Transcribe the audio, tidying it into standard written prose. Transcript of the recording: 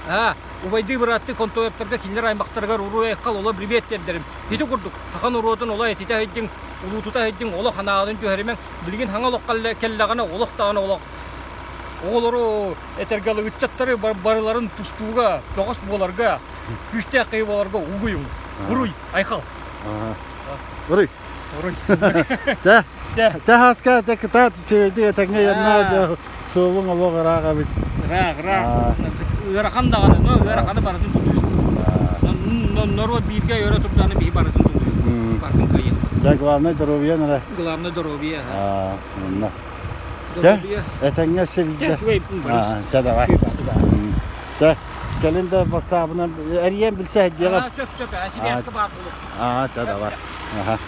Аа, убайдыы бырааттыы Контоевтарга кинилэр аймахтарыгар уруй-айхал оло привет тиэрдэрим. Ити курдук, саха норуотун оло этитэ сылдьыҥ, улуутута сылдьыҥ, олох анаатын түһэримэҥ. Билигин хаҥа олох кэллэҕинэ олох даҕаны олох оҕолору этэргэ ыччаттары барыларын тустууга, көҕүс буоларга, күүстээх киһи буоларга угуйуҥ. Уруй, айхал. Уруй. Уруй. Тэ, тэ хаска тэ кытаат үчүгэйдик этэҥҥэ янна суолуҥ олох ыраах эбит. Ыраах, ыраах. Ыарахан даҕаны, но ыараханы барытын тутуйуохпут. Норуот бииргэ өрө турдаҕына биһи барытын тутуйуохпут. Барытын кыайыахпыт. Дьэ, главное здоровье эрэ. Главное здоровье. Онно. Дьэ, этэҥҥэ сиргэ. Дьэ, давай. Дьэ, кэлин да бассаабынан эрийэн билсэ сылдьыаҕым. Сөп, сөп, сибээскэ баар буолуох. Аа, дьэ, давай. Аха.